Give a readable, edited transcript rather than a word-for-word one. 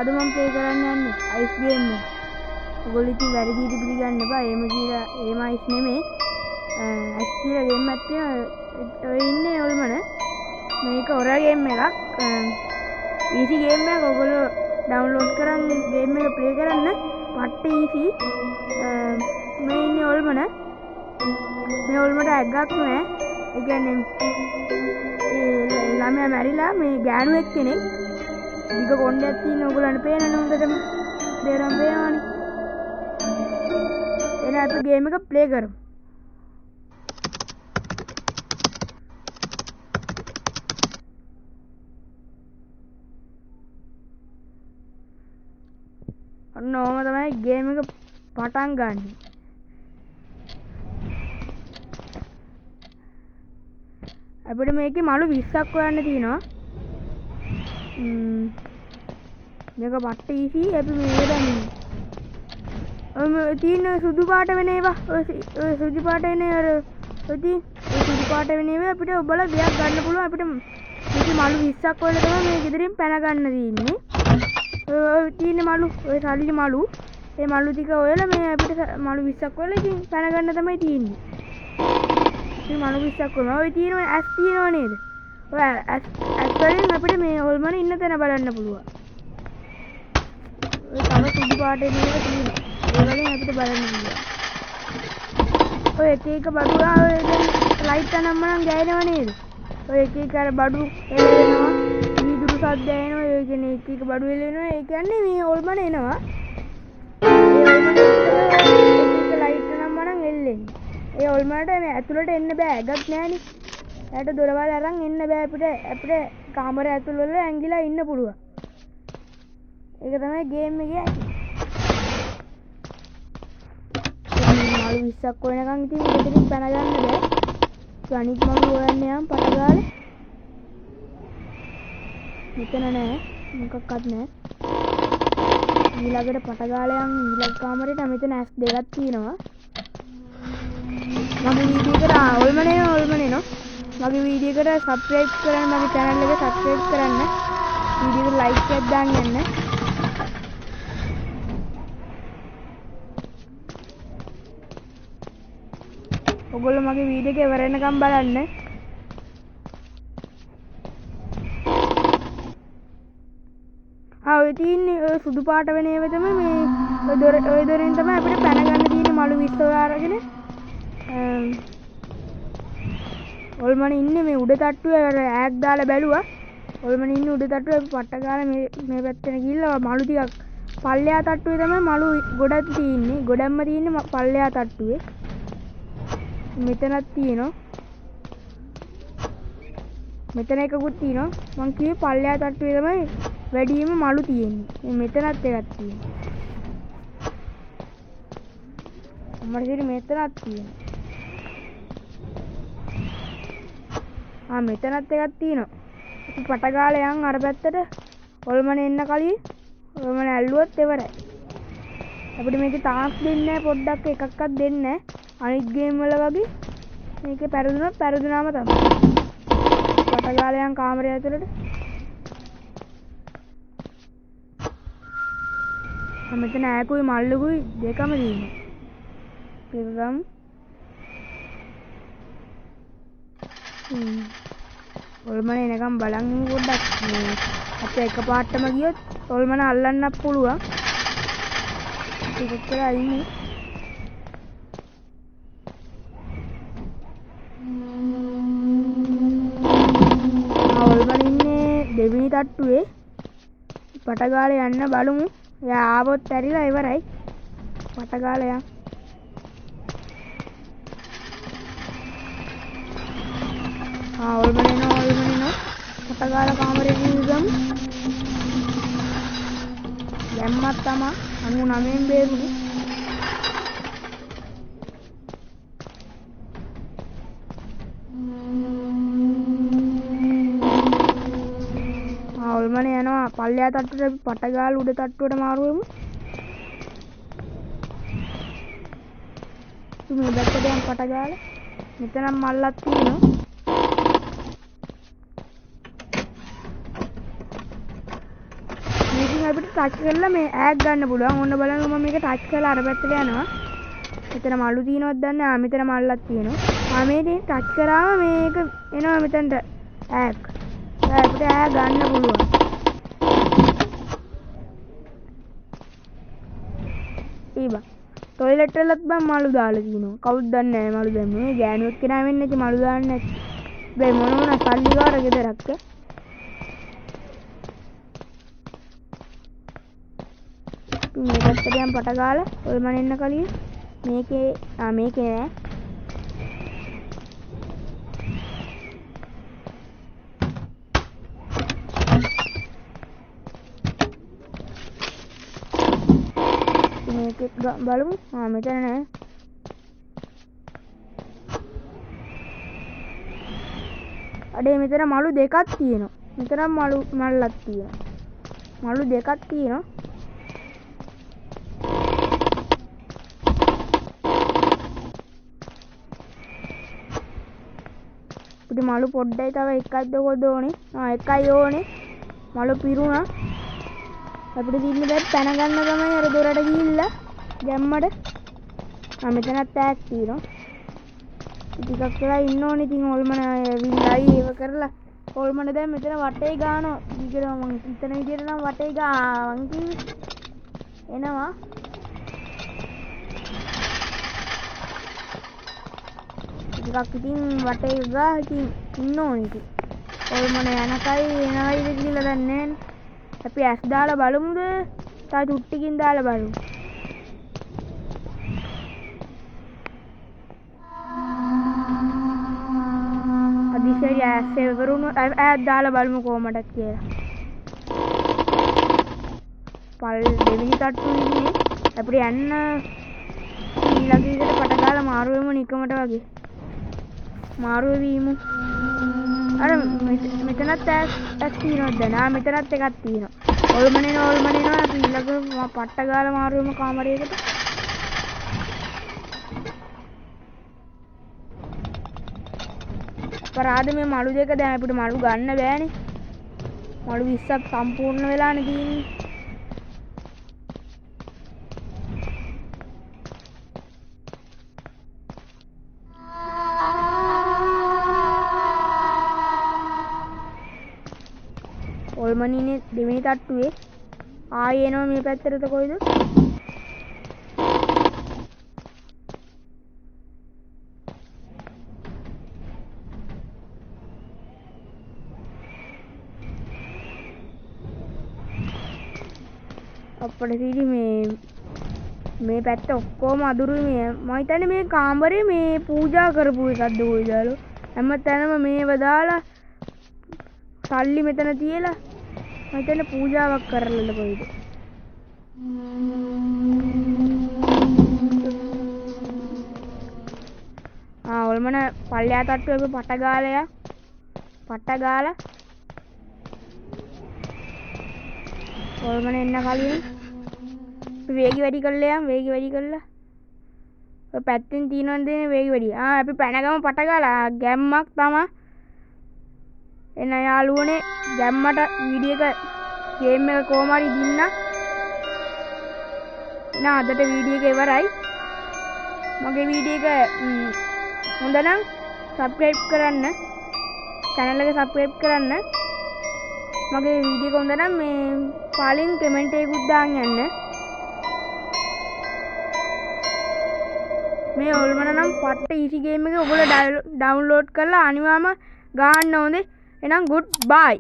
අද මම ප්ලේ කරන්න යන්නේ අයිස් ගේම් එක. ඔයගොල්ලෝ ඉතින් වැරදියට පිළිගන්න එපා. එහෙම කියලා එහෙම අයිස් නෙමෙයි. අයිස් කියලා ගේම් එකක් තියෙනවා. ඔය ඉන්නේ ඔල්මන. මේක හොරා ගේම් එකක්. ඊසි ගේම් එකක්. ඔයගොල්ලෝ ඩවුන්ලෝඩ් කරන් ගේම් එක ප්ලේ කරන්න. පට්ට ඊසි. මේ ඉන්නේ ඔල්මන. මේ ඔල්මට ඇග්ගක් නෑ. ඒ කියන්නේ ඒ ළමයා මැරිලා මේ ගෑනු එක්කෙනෙක් දිග කොණ්ඩයක් තියෙන ඔයගොල්ලන්ට පේනවනේ හොඳටම. දෙරම් පේනවනේ. එහෙනම් අපි ගේම් එක ප්ලේ කරමු. ඔන්න ඔහොම තමයි ගේම් එක පටන් ගන්නෙ. අපිට මේකේ මලු 20ක් හොයන්න තියෙනවා. මේක පට්ට ඊසි. අපි මේක දැන් ඔය මේ තියෙන සුදු පාට වෙන ඒවා, ඔය සුදු පාට වෙන අර ඔය තියෙන ඔය සුදු පාට වෙන ඒවා අපිට ඔබලා දෙයක් ගන්න පුළුවන්. අපිට මේකේ මලු 20ක් හොයලා තමයි මේ ගෙදරින් පැන ගන්න තියෙන්නේ. ඔය තියෙන මලු, ඔය සල්ලි මලු, ඒ මලු ටික හොයලා මේ අපිට මලු 20ක් හොයලා ඉතින් පැන ගන්න තමයි තියෙන්නේ. ඉතින් මලු 20ක් හොයනවා. ඔය තියෙන ඔය ඇස් තියෙනව නේද? ඔය ඇස් වලින් අපිට මේ හොල්මන ඉන්න තැන බලන්න පුළුවන්. ඔය තව සුදු පාට එන ඒවා තියෙනවා. ඒ වලින් අපිට බලන්න පුළුවන්. ඔය එක එක බඩු ඔය දැන් ලයිට් අනම්මනම් ගෑනව නේද? ඔය එක එක අර බඩු එළවෙනවා. වීදුරු සද්ද ඇහෙනවා. ඔය කියන්නේ එක එක බඩු එළවෙනවා. ඒ කියන්නේ මේ හොල්මන එනවා. ඒ හොල්මන එක්කම එක එක ලයිට් අනම්මනම් එල්ලෙන්නේ. ඒ හොල්මනට මේ ඇතුළට එන්න බෑ. ඇගක් නෑනේ. එයාට දොරවල් අරන් එන්න බෑ. අපිට කාමර ඇතුළ වල ඇංගිලා ඉන්න පුළුවන්. ඒක තමයි ගේම් එකේ ඇති. මලු 20ක් හොයනකන් ඉතින් මෙතනින් පැන ගන්න බෑ. ඒ අනිත් මලු හොයන්න යම් පට ගාලා. මෙතන නෑ මොකක්වත් නෑ. ඊළඟට පට ගාලා යන් ඊළඟ කාමරේට. මෙතන ඇස් දෙකක් තියෙනවා. මගේ වීඩියෝ එකට ඔල්මන එනවා, ඔල්මන එනවා. මගේ වීඩියෝ එකට සබ්ස්ක්‍රයිබ් කරන්න, මගේ චැනල් එක සබ්ස්ක්‍රයිබ් කරන්න. වීඩියෝ එකට ලයික් එකක් දාන්න යන්න. ඔයගොල්ලෝ මගේ වීඩියෝ එක ඉවර වෙනකම් බලන්න. ඔය තියෙන්නේ ඔය සුදු පාට වෙන ඒවා තමයි මේ ඔය දොර, ඔය දොරෙන් තමයි අපිට පැන ගන්න තියෙන්නේ මලු 20 අරගෙන. ඔල්මන ඉන්නේ මේ උඩ තට්ටුවේ. අර ඈක් දාලා බැලුවා. ඔල්මන ඉන්නේ උඩ තට්ටුවේ. අපි පට්ට ගාලා මේ පැත්තට ගිහිල්ලා මලු ටිකක් පල්ලෙහා තට්ටුවේ තමයි මලු ගොඩක් තියෙන්නේ. ගොඩක්ම තියෙන්නේ පල්ලෙහා තට්ටුවේ. මෙතනක් තියෙනවා. මෙතන එකකුත් තියෙනවා. මං කිව්වේ පල්ලෙහා තට්ටුවේ තමයි වැඩියෙන්ම මලු තියෙන්නේ. මේ මෙතනත් එකක් තියෙනවා. මට හිතෙන්නේ මෙතනක් තියෙනවා. මෙතනත් එකක් තියෙනවා. අපි පට ගාලා යන් අර පැත්තට. ඔල්මන එන්න කලින් ඔල්මන ඇල්ලුවොත් ඉවරයි. අපිට මේකේ ටාස්ක් දෙන්නේ නැහැ, පොඩ්ඩක් එකක්වත් දෙන්නේ නැහැ. අනිත් ගේම් වල වගේ මේකේ පැරදුනොත් පැරදුනාම තමයි. පට ගාලා යන් කාමරය ඇතුළට. මෙතන ඈකුයි මල්ලුකුයි දෙකම තියෙනවා. ඒක ගමු. ඔල්මන එනකම් බලන් ඉමු පොඩ්ඩක්. මේ අපේ එකපාරටම ගියොත් ඔල්මන අල්ලන්නත් පුළුවන්. ටිකක් වෙලා ඉමු. ඔල්මන ඉන්නේ දෙවෙනි තට්ටුවේ. පට ගාලා යන්න බලමු. එයා ආවොත් ඇරිලා ඉවරයි. පට ගාලා යන්. ඔල්මන එනවා, ඔල්මන එනවා. පට ගාලා කාමරේ ගිහින් දැම්මත් තමා 99 බේරුනේ. ඔල්මන යනවා පල්ලෙහා තට්ටුවට. අපි පට ගාලා උඩ තට්ටුවට මාරු වෙමු. අපි මේ පැත්තට යන් පට ගාලා. මෙතනම් මල්ලක් තියෙනවා. මේකෙන් අපිට ටච් කරලා මේ ඈක් ගන්න පුළුවන්. ඔන්න බලන්න මම මේක ටච් කරලා අර පැත්තට යනවා. මෙතන මලු තියෙනවද දන්නේ නැහැ. ආ මෙතන මල්ලක් තියෙනවා. ආ මේ ඉතින් ටච් කරාම මේක එනවා මෙතනට ඈක්. දැන් අපිට ඈ ගන්න පුළුවන්. ඊබා ටොයිලට් වලත් බං මලු දාලා තියෙනවා. කවුද දන්නේ නැහැ මලු දැම්මේ. මේ ගෑනු එක්කෙනා වෙන්නේ නැති මලු දාන්නේ නැති. බෑ මොන මොන සල්ලිකාර ගෙදරක් ඈ. මේ පැත්තට යන් පට ගාලා ඔල්මන් එන්න කලින් මේකේ ආ මේකේ නෑ. මේකෙත් බලමු. ආ මෙතන නෑ. අඩේ මෙතන මලු දෙකක් තියෙනවා. මෙතන මලු මල්ලක් තියෙනවා. මලු දෙකක් තියෙනවා. අපිට මලු පොඩ්ඩයි තව එකක් දෙකක් ඕනේ. ආ එකයි ඕනේ. මලු පිරුණා. අපිට තියෙන්නේ දැන් පැන ගන්න තමයි අර දොරට ගිහිල්ලා ගැම්මට. ආ මෙතනත් ඈක් තියෙනවා. ටිකක් වෙලා ඉන්න ඕනේ ඉතින් ඔල්මන ඇවිල්ලායි ඒව කරලා. ඔල්මන දැන් මෙතන වටේ ගානවා. දිගටම මං හිතන විදියට නම් වටේ ගා මං කිව්වේ. එනවා. ටිකක් ඉතින් වටේ ගා ඉතින් ඉන්න ඕනේ ඉතින්. ඔල්මන යනකයි එනවයිද කියලා දන්නේ නෑනේ. අපි ඇස් දාලා බලමුද? තව චුට්ටකින් දාලා බලමු. අදිශය ඇස් ඉවරුණු ඈත් දාලා බලමු කොහමදත් කියලා. පල් දෙවෙනි තට්ටුවේ ඉන්නේ. අපිට යන්න ඊළඟ විදිහට පට ගාලා මාරු වෙමු නිකමට වගේ. මාරු වෙවීමු. අර මෙතනත් ඇස් තියෙනවද දැන්? ආ මෙතනත් එකක් තියෙනවා. ඔල්මන එනවා ඔල්මන එනවා. අපි ඊළඟ පට්ට ගාලා මාරු වෙමු කාමරයකට. අපරාධ මේ මලු දෙක දැන් අපිට මලු ගන්න බෑනේ. මලු 20ක් සම්පූර්ණ වෙලානේ තියෙන්නේ. ඔල්මනිනේ දෙවෙනි තට්ටුවේ. ආයෙ එනවා මේ පැත්තටද කොයිද? අප්පට සීරි මේ පැත්ත ඔක්කොම අදුරුයි. මේ මම හිතන්නේ මේ කාමරේ මේ පූජා කරපු එකක්ද කොයිද යාළුවෝ. හැම තැනම මේව දාලා සල්ලි මෙතන තියලා මම හිතන්නේ පූජාවක් කරලාද කොයිද. ආ ඔල්මන පල්ලෙහා තට්ටුවේ අපි පට ගාලා පට ගාලා ඔල්මන එන්න කලින් අපි වේගය වැඩි කරලා යමු. වේගය වැඩි කරලා ඔය පැත්තෙන් තියෙනවනේ දෙන්නේ වේගය වැඩි. ආ අපි පැන ගමු පට ගාලා. ගැම්මක් තමා. එන්න යාළුවනේ ගැම්මට වීඩියෝ එක ගේම් එක කොහොම හරි දින්න. එන අදට වීඩියෝ එක ඉවරයි. මගේ වීඩියෝ එක හොඳ නම් සබ්ස්ක්‍රයිබ් කරන්න. චැනල් එක සබ්ස්ක්‍රයිබ් කරන්න. මගේ වීඩියෝ එක හොඳ නම් මේ පහලින් කමෙන්ට් එකකුත් දාන් යන්න. මේ ඔල්මන නම් පට්ට ඊසි ගේම් එක ඔයගොල්ලෝ ඩවුන්ලෝඩ් කරලා අනිවාර්යයෙන්ම ගන්න ඕනේ. එහෙනම් ගුඩ් බයි.